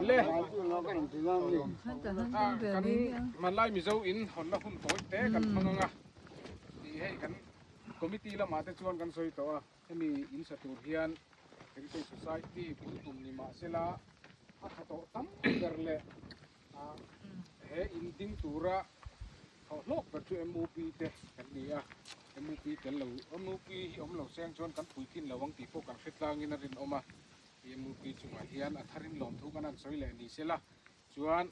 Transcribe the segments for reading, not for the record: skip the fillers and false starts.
Le kan hmanlai Mizo in hawnna hun tawi te kan hmang anga tih hei kan committee lamah te chuan kan sawi tawh a hemi in sa tur hian Heritage Society bul tum ni mahsela a tha tawh tam ber leh He in ding tura thawh hlawk ber chu MUP te kan ni a, MUP tel lo, MUP hi awm lo seng chuan kan puitlin lo ang tih pawh kan hre tlangin a rinawm a, MUP chungah hian a tharin lawmthu kan han sawi leh ni sela chuan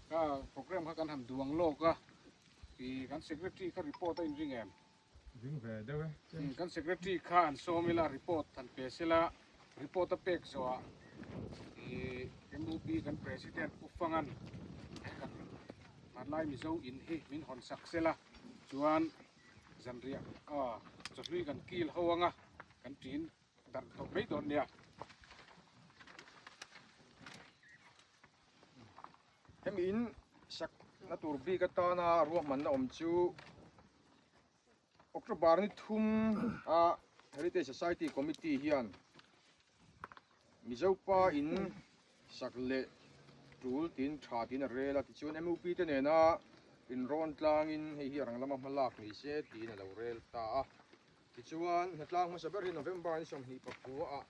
kha programme kha kan han duang lawk a, ih kan secretary kha report a inring em? Ding ve deuh e. Kan secretary kha an sawm ila report han pe sela, report a pek zawhah ih MUP kan president Pu Fangan he kan hmanlai Mizo in hi min hawn sak sela chuan zanriah ah chawhlui kan kil ho anga kan ṭin darh tawh mai dawn nia. Hemi in sak na tur bik atana ruahmanna awm chu October ni thum a Heritage Society Committee hian Mizopa in sak leh tul tin tha tin a rel a, tichuan MUP te nena inrawn tlangin hei hi a rang lama hma lak ni se tiin a lo rel ta a. Tichuan hnatlang hmasa ber hi November ni 24 ah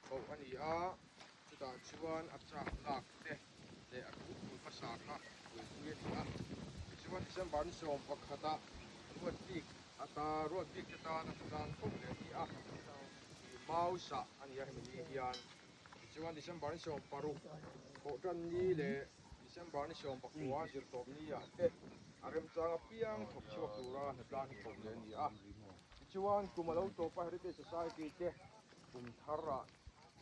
koh a ni a, chutah chuan a chak lak te leh a thu tur hmasa kha buaipui a ni a. Tichuan December ni 11 ah ruat bik ata ruat bik te tan a hnatlang koh leh a ni a, ih mau sah a ni a hemi ni hian. Tichuan December ni 16 thawh tan ni leh December ni 19 zirtawp ni ah te a remchang apiang thawk chhuak tura hnatlang hi koh leh a ni a. Tichuan kum a lo tawp a Heritage Society te Kum thar ah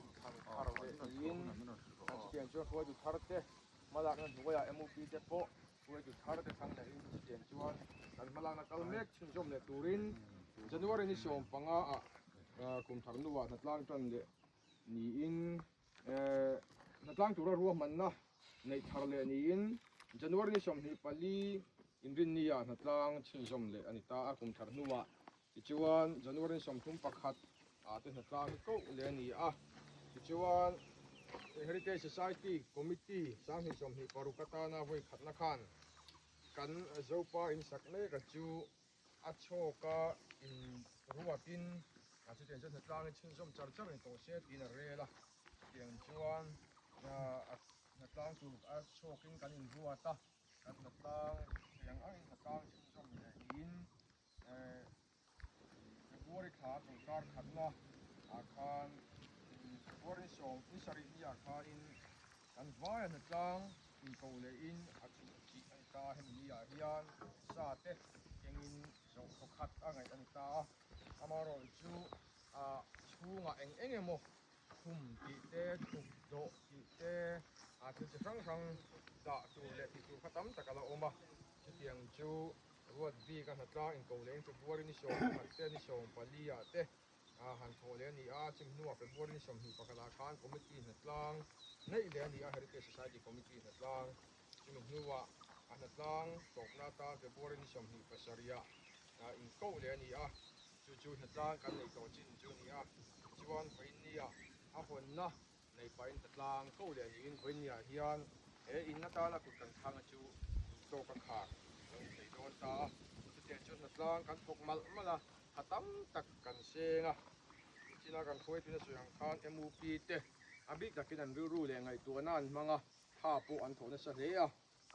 inthlan thar leh niin an chutiang chuan hruaitu thar te hmalakna hnuaiah MUP te pawh hruaitu thar te thlang lehin chutiang chuan kan hmalakna kal mek chhunzawm leh turin January ni 15 ah kum thar hnuah hnatlang tan leh niin hnatlang tura ruahmanna neih thar leh niin January ni 24 inrinni ah hnatlang chhunzawm leh a ni ta a kum thar hnuah Tichuan, January 31 ah te hnatlang hi koh leh a ni a. Tichuan, Heritage Society Committee 2026 atana vawi khatna khan kan Zopa in sak mek a chu a chhawka in ruatin a chutiang chuan hnatlang hi chhunzawm char char ni tawh se tiin a rel a. Chutiang chuan hnatlang tur a chhawkin kan inruat a, kan hnatlang thei ang angin hnatlang chhunzawm leh niin February thla chawlhkar khatna ah khan February 27 ni ah khanin kan vaia hnatlang inko lehin a chuh chih a ni ta a, hemi ni ah hian sa te kengin zawh thaw khat a ngaih a ni ta a, amaherawhchu ah chhungah eng eng emaw khum tih te, thuk dawh tih te, ah thil chi hrang hrang dah tur leh tih tur kha tam tak a la awm a, chutiang chu Ruat bik a hnatlang inko leh February ni 11 te ni 14 ah te han thawh leh a ni a, chumi hnuah February ni 21 ah khan Committee hnatlang neih leh a ni a, Heritage Society Committee hnatlang chumi hnuah a hnatlang tawpna atan February ni 27 ah inko leh a ni a, chu chu hnatlang kan neih tawh chin chu a ni a, tichuan vawiinniah a hawnna Nei pahin hnatlang ko leh niin vawiinniah hian he in atana kut kan thlanga chu duhtawk a khar lo ni thei dawn ta a. Chutiang chu hnatlang kan thawk malh malh a, tha tam tak kan seng a. Nichina kan hruaituna sawi ang khan MUP te a bik takin an rilru leh ngaihtuahna an hmang a, tha pawh an thawh nasa hle a.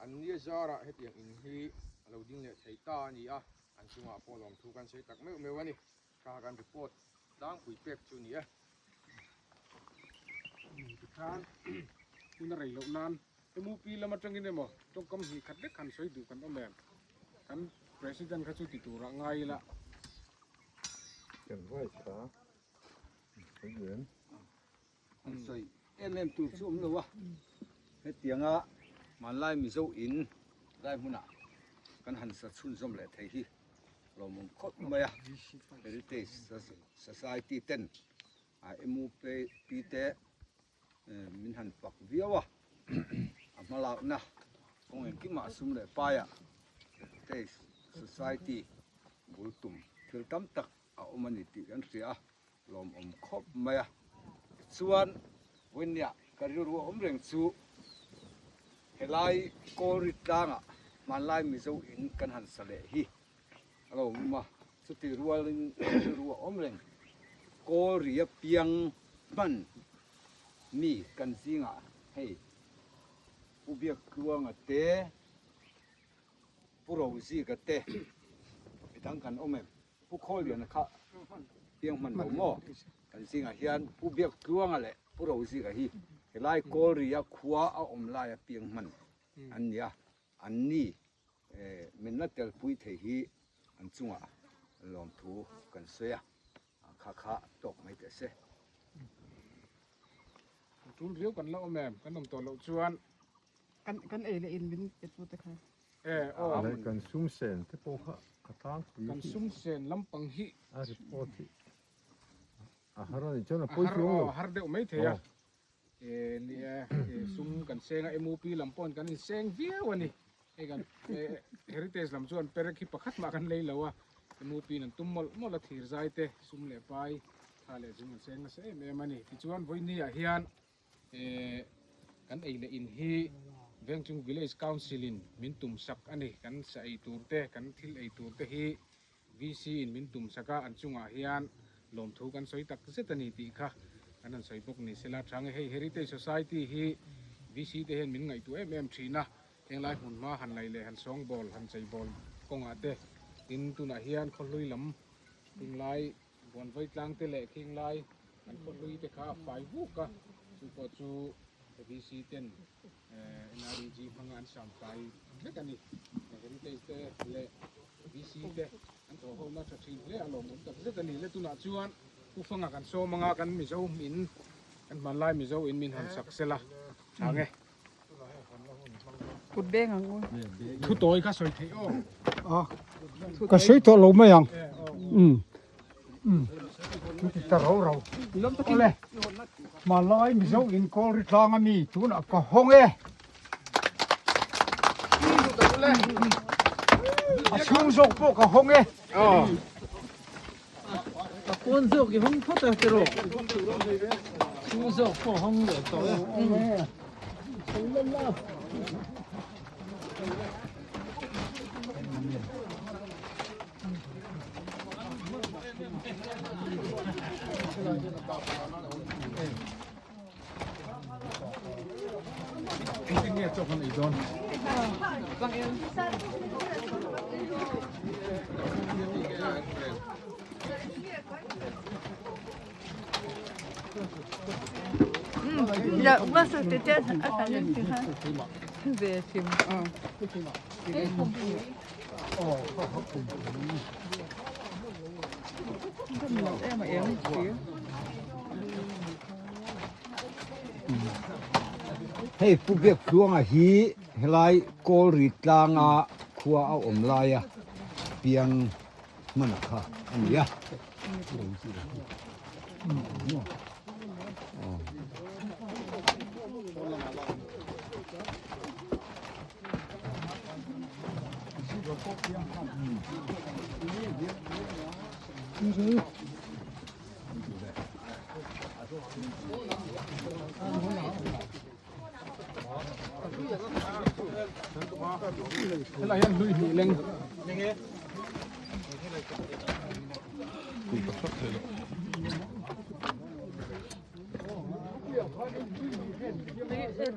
An nia zarah hetiang in hi a lo ding leh thei ta a ni a, an chungah pawh lawmthu kan sawi tak meuh meuh a ni. Kha kan report tlangpui pek chu ni e. Tikhan hun a rei loh nan MUP lam atangin emaw tawngkam hnih khat lek han sawi duh kan awm em? Kan President kha chu ti turah ngai ila. Kan voice kha sawi duh em? An sawi em em tur chu awm lo a, hetianga hmanlai Mizo in lai hmunah kan han sa chhunzawm leh thei hi lawmawm khawp mai a, Heritage Society ten MUP te min han fak viau a, a hmalakna kawng engkimah sum leh paiah Heritage Society bul tum thil tam tak a awm a ni tih kan hria a. Lawmawm khawp mai a. Tichuan, vawinia ka rilru a awm reng chu helai Kawlri tlangah hmanlai Mizo in kan han sa leh hi a lo awm a. Chuti rualin ka rilru a awm reng Kawlria piang hman mi kan zingah hei Pu Biaktluanga te, Pu Rozika te midang kan awm em? Pu Khawliana kha piang hman lo maw? Kan zingah hian Pu Biaktluanga leh Pu Rozika hi helai Kawlria khua a awm laia piang hman an ni a, an ni min la telpui thei hi an chungah lawmthu kan sawi a, kha kha tawk mai teh se. Tul riau kan la awm em? Kan awm tawh loh chuan. Kan ei leh in min pe tu te kha. E aw. Leh kan sum sen te pawh kha a tlangpui Kan sum sen lampang hi. A report hi a har a nih chuan a pawi chuang lo. A har deuh mai thei a. E nia sum kan seng a MUP lam pawhin kan inseng viau a ni. Hei kan heritage lam chuan perek hi pakhat mah kan lei lo a. MUP in an tum mawlh mawlh a thir zai te sum leh pai tha leh zung an seng nasa em em a ni. Tichuan vawiini ah hian Kan ei leh in hi Vengchung Village Council in min tum sak a ni. Kan sa ei tur te, kan thil ei tur te hi VC in min tum sak a, an chungah hian lawmthu kan sawi tak zet a ni tih kha kan han sawi bawk ni sela. Tha nge hei Heritage Society hi VC te hian min ngaihtuah em em thin a, henglai hmun hma han laih leh han sawngbawl, han cheibawl kawngah te tin tunah hian khawhlui lam tunlai Buanvawi tlang te leh khing lai an khaw hlui te kha a fai vuk a, chu pawh chu VC ten NREG hmanga an sam fai vek a ni. Heritage te leh VC te an thawh ho na tha thin hle a lawmawm tak zet a ni. Le tunah chuan Pu Fanga kan sawm anga kan Mizo in kan hmanlai Mizo in min han sak sela tha nge. Kut beng ang u. Thu tawi kha sawi theih aw. A ka sawi tawh lo mai ang. Um um ti ta rau rau. Awle hmanlai Mizo in kawl ri tlang a mi tunah ka hawng e. A chhung zawk pawh ka hawng e. A pawn zawk i hawng phawt a tiraw? Chhung zawk pawh hawng leh tawh e. Engtin nge chaw kan ei dawn? Hei Pu Biaktluanga hi helai Kawlri tlanga khua a awm laia piang hmana kha a ni a. Helai hian hlui hnih leng.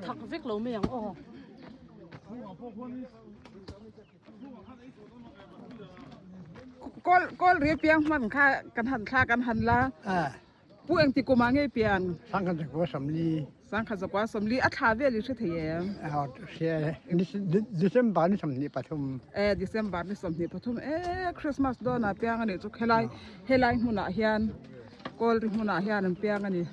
Thak vek lo mai ang aw. Kawl kawl ri piang hman kha kan han thla kan han la. Pu engti kum ah ngei pian? Sangkhat zakua sawmli. Sangkhat zakua sawmli a thla vel i hre thei em? Hria e, December ni 23. E December ni 23 e Christmas dawn ah piang ani chu helai helai hmunah hian kawl ri hmunah hian an piang ani.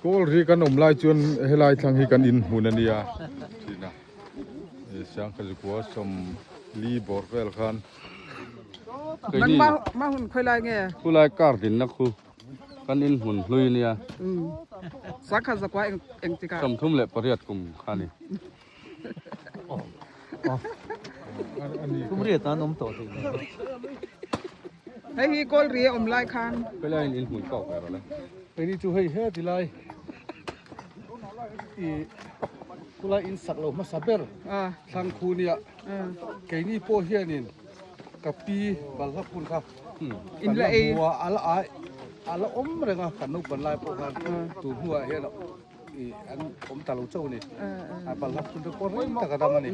Kawl ri kan awm lai chuan helai thlang hi kan inhmun a nia thin a Sangkha zukua 40 bawr vel khan Nang ma hun khawilai nge? Khulai kar dinna khu. Kan in hmun hlui nia. Sangkhat zakua eng eng tikah. 38 kum kha ni. Kum riat an awm tawh thei mai. Hei hi kawl ri a awm lai khan. Helai in in hmun kawk ve rawh le. Keini chu hei he ti lai i khulai in sak lo hmasa ber thlang khu nia keini pawh hianin ka pi balhla phun kha In la ei. Kan la hmu a, a la ai a la awm reng a kan naupan lai pawh khan tun hnuah hian i an awm ta lo chauh a ni. A balhla phun te pawh rei tak a dam a ni.